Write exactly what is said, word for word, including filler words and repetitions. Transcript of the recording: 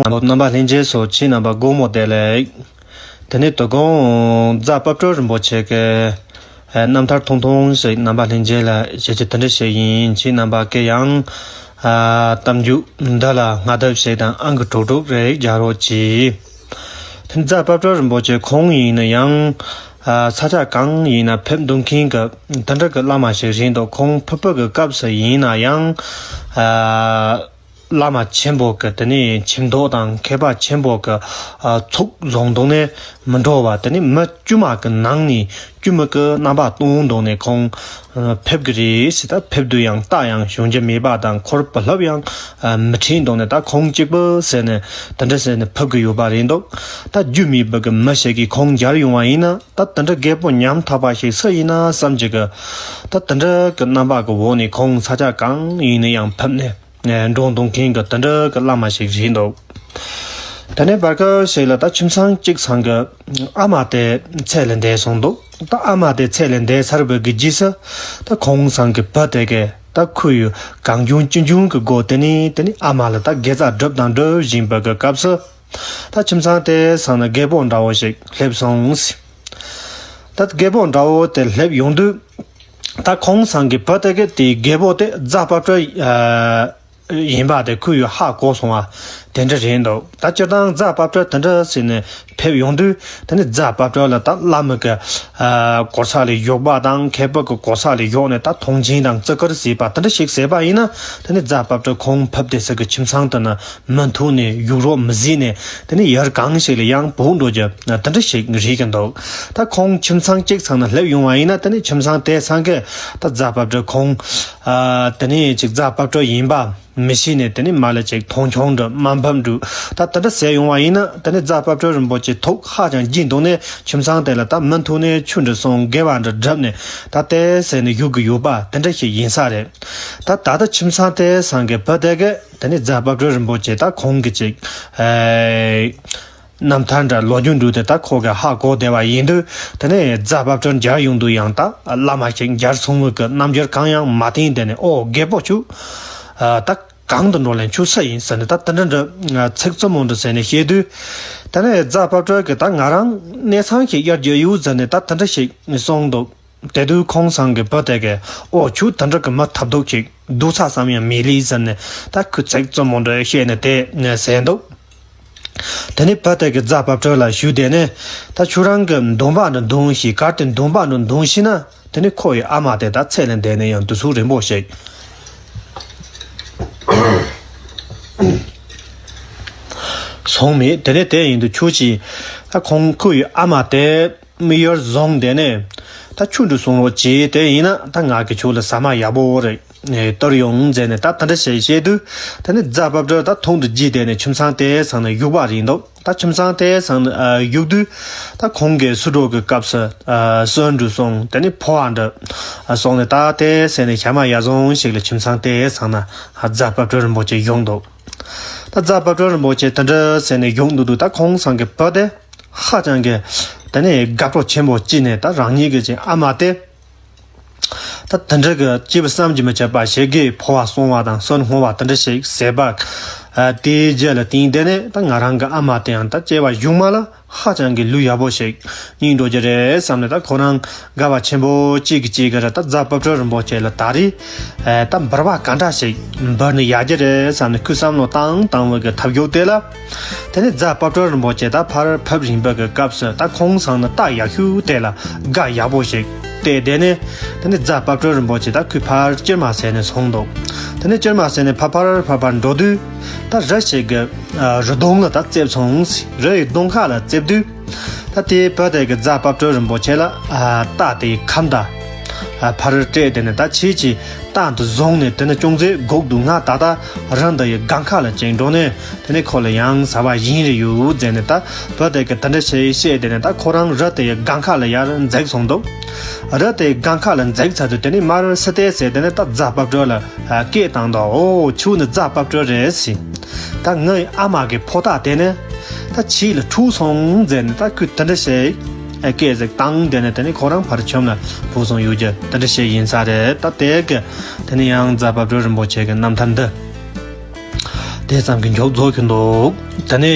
རྣམ་པ་ལྷན་རྒྱས་སོགས་ཁྱེད་རྣམ་པ་དགོང་མོ་བདེ་ལེགས། དེ་ནས་དོ་དགོང་རྫ་དཔལ་སྤྲུལ་རིན་པོ་ཆེ་གི་རྣམ་ཐར་ཐུང་ཐུང་ཞིག་རྣམ་པ་ལྷན་རྒྱས་ལ་ཞུ་རྒྱུ་དེ་འདྲ་ཞིག་ཡིན། ཁྱེད་རྣམ་པ་གིས་ཡང་གཏམ་རྒྱུད་འདི་ལ་སྔ་ལྟས་ཤིག་དང་ཨང་ཀི་དྲུག་དྲུག་རེ་རྒྱག་རོགས་གྱིས། དེ་རྫ་དཔལ་སྤྲུལ་རིན་པོ་ཆེ་ཁོང་ཡིན་ན་ཡང་ས་ཆ་གང་ཡིན་ན་ཕེབས་འདུག་མཁན་གྱི་དེ་འདྲ་གི་བླ་མ་ཞིག་རེད་འདུག་ཁོང་ཕེབས་པ་གི་སྐབས་སུ་ཡིན་ན་ཡང་། བླ་མ་ཆེན་པོ་གི་དེ་ནས་ཁྱིམ་ཐོག་དང་མཁས་པ་ཆེན་པོ་གི་ཚོགས་བཟུང་འདུག་ནས་མི་འགྲོ་བ། དེ་ནས་མི་དཀྱུས་མ་གི་ནང་ནས་དཀྱུས་མ་གི་རྣམ་པ་སྟོན་འདུག་ནས་ཁོང་ཕེབས་གི་རེད་ཟེར། ད་ཕེབས་དུས་ཡང་རྟ་ཡང་ཞོན་རྒྱུ་མེད་པ་དང་འཁོར་བུ་ལྷབ་ཡང་མི་ཁྲིད་འདུག་ནས་ད་ཁོང་གཅིག་པུ་ཟེར་ནས་དེ་འདྲ་ཟེར་ནས་ཕེབས་གི་ཡོད་པ་རེད་འདུག་ད་རྒྱུས་མེད་པ་གི་མི་ཞིག་གིས་ཁོང་མཇལ་ཡོང་བ་ཡིན་ན་ད་དེ་འདྲ་རྒད་པོ་ཉམ་ཐག་པ་ཞིག་སུ་ཡིན་ན་བསམ་གྱི་གི། ད་དེ་འདྲ་གི་རྣམ་པ་གི་འོག་ནས་ཁོང་ས་ཆ་གང་ཡིན་ན་ཡང་ཕེབས་ནས། འགྲོ་འདུག་མཁན་གྱི་དེ་འདྲ་གི་བླ་མ་ཞིག་རེད་འདུག་དེ་ནས་བར་སྐབས་ཤིག་ལ་ད་ཁྱིམ་ཚང་གཅིག་ཚང་གི་ཨ་མ་དེ་ཚེ་ལས་འདས་སོང་འདུག་ད་ཨ་མ་དེ་ཚེ་ལས་འདས་ཚར་བའི་གི་རྗེས་སུ་ད་ཁོང་ཚང་གི་བུ་དེ་གས་ད་ཁོ་ཡི་གང་བྱུང་ཅི་བྱུང་གི་སྒོ་དེ་ནས་དེ་ནས་ཨ་མ་ལ་ད་དགེ་རྩ་སྒྲུབ་དང་སྒྲུབ་བཞིན་པའི་གི་སྐབས་སུ། ད་ཁྱིམ་ཚང་དེ་ཚང་ན་རྒད་པོ་འདྲ་བོ་ཞིག་སླེབས་སོང་། ད་རྒད་པོ་འདྲ་བོ་དེ་སླེབས་ཡོང་དུས། ད་ཁོང་ཚང་གི་བུ་དེ་གི་དེའི་རྒད་པོ་དེ་རྫ་དཔལ་སྤྲུལ་ཡིན་པ་དེ་ཁོ་ཡི་ཧ་གོ་སོང་བ་དེ་འདྲ་རེད་འདུག་ད་སྤྱིར་བཏང་རྫ་དཔལ་སྤྲུལ་དེ་འདྲ་ཟེར་ནས་ཕེབས་ཡོང་དུས་དེ་ནི་རྫ་དཔལ་སྤྲུལ་ལ་ད་བླ་མ་གི་གོ་ས་ལས་བཞུགས་པ་དང་མཁས་པ་གི་གོ་ས་ལས་བཞུགས་ནས་ད་མཐོང་ཆེན་དང་བརྩི་བཀུར་བྱས་པ་དེ་འདྲ་ཞིག་བྱས་པ་ཡིན་ན་དེ་ནི་རྫ་དཔལ་སྤྲུལ་ཁོང་ཕེབས་དུས་སུ་གི་ཁྱིམ་ཚང་དེ་ན། མི་མཐུན་ནས་བཞུགས་རོགས་མི་བྱེད་ནས་དེ་ནས་ཡར་གང་ཞིག་ལ་ཡང་བུད་འགྲོ་རྒྱུ་དེ་འདྲ་ཞིག་རེད་ཀྱི་འདུག་ད་ཁོང་ཁྱིམ་ཚང་གཅིག་ཚང་ན་སླེབས་ཡོང་བ་ཡིན་ན་དེ་ནས་ཁྱིམ་ཚང་དེ་ཚང་གི་ད་རྫ་དཔལ་སྤྲུལ་ཁོང་དེ་ནས་ཅིག་རྫ་དཔལ་སྤྲུལ་ཡིན་པ་མི་ཤེས་ནས་དེ་ནས་མ་ལ་ཅིག་མཐོང་ཆུང་འགྲོ་དམའ་འབེབས་འགྲོ་ད་དེ་འདྲ་ཟེར་ཡོང་བ་ཡིན་ན་དེ་ནས་རྫ་དཔལ་སྤྲུལ་རིན་པོ་ཆེ་ཐུགས་ཧ་ཅང་དགྱེས་འདུག་ནས་ཁྱིམ་ཚང་དེ་ལ་ད་མུ་མཐུད་ནས་ཆོས་འདྲ་གསུང་དགེ་བ་འདྲ་བསྒྲུབས་ནས་ད་དེ་ཟེར་ནས་བཞུགས་ཀྱི་ཡོད་པ་དེ་འདྲ་ཞིག་ཡིན་ས་རེད། ད་ད་ལྟ་ཁྱིམ་ཚང་དེ་ཚང་གི་བུ་དེ་གས། དེ་ནས་རྫ་དཔལ་སྤྲུལ་རིན་པོ་ཆེ་ད་ཁོང་གི་ཅིག་ཨེ་རྣམ་ཐར་འདྲ་ལོ་རྒྱུས་འདྲ་དེ་ད་ཁོ་གི་ཧ་གོ་བསྡད་པ་ཡིན་དུས། དེ་ནས་རྫ་དཔལ་སྤྲུལ་མཇལ་ཡོང་དུས་ཡང་ད་བླ་མ་ཞིག་མཇལ་སོང་བའི་གི་རྣམ་འགྱུར་གང་ཡང་མ་བསྟན། དེ་ནས་ཨོ་རྒད་པོ་ཁྱོད་ད་གང་དུ་འགྲོ་ལེན་ཁྱོད་སུ་ཡིན་ཟེར་ནས་ད་དེ་འདྲ་འདྲ་ཚིག་རྩུབ་མོ་འདྲ་ཟེར་ནས་བཤད་དུས། དེ་ནས་རྫ་དཔལ་སྤྲུལ་གི་ད་ང་རང་གནས་ཚང་ཞིག་གཡར་རྒྱུ་ཡོད་ཟེར་ནས་ད་དེ་འདྲ་ཞིག་གསུངས་འདུག་དེ་དུས་ཁོང་ཚང་གི་བུ་དེ་གས་ཨོ་ཁྱོད་དེ་འདྲ་གི་མི་ཐབས་སྡུག་ཅིག་སྡུག་ཚ་ཙམ་ཡང་མེད་ལེ་ཟེར་ནས་ད་ཁོས་ཚིག་རྩུབ་མོ་འདྲ་བཤད་ནས་དེ་ཟེར་འདུག་དེ་ནས་བུ་དེ་གས་རྫ་དཔལ་སྤྲུལ་ལ་ཞུས་དེ་ནས་ད་ཁྱོད་རང་གི་འདོན་པ་འདྲ་འདོན་ཤིག་གལ་ཏེ་འདོན་པ་འདྲ་འདོན་ཤེས་ན་དེ་ནས་ཁོ་ཡི་ཨ་མ་དེ་ད་ཚེ་ལས་འདས་ནས་ཡང་དུས་ཚོད་རིང་པོ་ཞིག་སོང་མེད། དེ་ནས་དེ་ཡིན་དུས་ཁྱོད་ཀྱིས་ད་ཁོང་ཁོ་ཡི་ཨ་མ་དེ། མི་ཡར་བཟུང་དེ་ནས་ད་ཆུ་འདྲ་སོང་རོགས་བྱེད། དེ་ཡིན་ན་ད་ང་གི་ཆུ་ལ་ཟ་མ་ཡག་པོ་རེད་གཏོར་ཡོང་མཛད་ནས་ད་ད་འདྲ་བྱས་བཤད་དུས། དེ་ནས་རྫ་དཔལ་སྤྲུལ་ད་ཐུགས་འདི་དགྱེས་དེ་ནས་ཁྱིམ་ཚང་དེ་ཚང་ནས་བཞུགས་པ་རེད་འདུག་ད་ཁྱིམ་ཚང་དེ་ཚང་ནས་བཞུགས་དུས་ད་ཁོང་གིས་སུ་འགྲོ་གི་སྐབས་སུ་གསོན་འདྲ་སོང་དེ་ནས་ཕོ་བ་འདྲ་སོང་ནས་ད་དེ་ཚང་ནས་ཞག་མ་ཡག་བཟང་ཞིག་ལ་ཁྱིམ་ཚང་དེ་ཚང་ན་རྫ་དཔལ་སྤྲུལ་རིན་པོ་ཆེ་བཞུགས་འདུག་ད་རྫ་དཔལ་སྤྲུལ་རིན་པོ་ཆེ་དེ་འདྲ་ཟེར་ནས་བཞུགས་འདུག་དུས་ད་ཁོང་ཚང་གི་བུ་དེ་ཧ་ཅང་གི་དེ་ནས་དགའ་སྤྲོ་ཆེན་པོ་སྐྱེས་ནས་ད་རང་ཉིད་ཀྱི་ཅིག་ཨ་མ་དེ་ད་དེ་འདྲ་གི་སྐྱེས་བུ་བསམ་གྱིས་མི་ཁྱབ་པ་ཞེ་དགའི་ཕོ་བ་སོང་བ་དང་གསོན་སྔོ་བ་དེ་འདྲ་ཞིག་ཟེར་བ། དེའི་རྗེས་ལ་བརྟེན་དེ་ནས་ད་ང་རང་གི་ཨ་མ་དེ་ཡང་ད་སྐྱེ་བ་གཞུག་མ་ལ་ཧ་ཅང་གི་ལུས་ཡག་པོ་ཞིག་རྙེད་འགྲོ་རྒྱུ་རེད་བསམ་ནས་ད་ཁོ་རང་དགའ་བ་ཆེན་པོ་གཅིག་གིས་གཅིག་གིས་ར་ད་རྫ་དཔལ་སྤྲུལ་རིན་པོ་ཆེ་ལ་ད་རེས་ཨེ་ད་འབུལ་བ་ག་འདྲ་ཞིག་འབུལ་ན་ཡག་རྒྱུ་རེད་བསམ་ནས་ཁོས་བསམ་བློ་བཏང་བཏང་བའི་གི་ཐབས་མགྱོགས་དེ་ལ། དེ་ནས་རྫ་དཔལ་སྤྲུལ་རིན་པོ་ཆེ་ད་ཕར་ཕེབས་བཞིན་པའི་གི་སྐབས་སུ་ད་ཁོང་ཚང་ནི་རྟ་ཡག་ཤོས་དེ་ལ་སྒ་ཡག་པོ་ཞིག་གཏད་དེ་ནས་དེ་ནས་རྫ་དཔལ་སྤྲུལ་རིན་པོ་ཆེ་ད་ཁོས་ཕར་སྐྱེལ་མ་ཟེར་ནས་སོང་འདུག་དེ་ནས་སྐྱེལ་མ་ཟེར་ནས་ཕར་ཕར་ཕར་ཕར་འགྲོ་དུས་ད་རི་ཞིག་གི་རི་གདོང་ལ་ད་བཙེབས་སོང་། རི་ཡི་གདོང་ཁ་ལ་བཙེབས་དུས། ད་དེའི་བུ་དེ་གིས་རྫ་དཔལ་སྤྲུལ་རིན་པོ་ཆེ་ལ་རྟ་དེའི་ཁམས་དང་ཕར་སྤྲད་དེ་ནས་ད་ཁྱེད་ཀྱིས་རྟ་འདི་བཟུང་ནས་དེ་ནས་ཅུང་ཟད་སྒུག་འདུག་ང་ད་ལྟ་རི་འདི་ཡི་སྒང་ཁ་ལ་ཅིག་འགྲོ་ནས་དེ་ནས་ཁོ་ལ་ཡང་ཟ་བ་ཡིན་རེ་ཡོད་ཟེར་ནས་ད་བུ་དེ་གིས་དེ་འདྲ་བཤད་བཤད་དེ་ནས་ད་ཁོ་རང་རི་དེ་ཡི་སྒང་ཁ་ལ་ཡར་འཛེགས་སོང་འདུག་རི་དེའི་སྒང་ཁ་ལ་འཛེགས་ཚར་དུས་དེ་ནས་མར་སི་ཏེ་ཟེར་དེ་ནས་ད་རྫ་དཔལ་སྤྲུལ་ལ་སྐད་བཏང་འདུག་ཨོ་ཁྱོད་ནི་རྫ་དཔལ་སྤྲུལ་རེད་ཟེར། ད་ངའི་ཨ་མ་གི་ཕོ་རྟ་དེ་ནི་ད་ཁྱེད་ལ་འཁྲུག་སོང་ཟེར་ནས་ད་ཁོས་དེ་འདྲ་བཤད། སྐད་ཟིག་བཏང་དེ་ནས་དེ་ནས་ཁོ་རང་ཕར་ཁྱིམ་ལ་བུད་སོང་ཡོད་རྒྱུ་དེ་འདྲ་བཤད་ཡིན་ས་རེད། ད་དེ་གི་དེ་ནས་ཡང་རྫ་དཔལ་སྤྲུལ་རིན་པོ་ཆེ་གི་རྣམ་ཐར་འདི། དེ་ཙམ་གྱིས་མཇུག་རྫོགས་ཀྱི་འདུག་ད་ནི་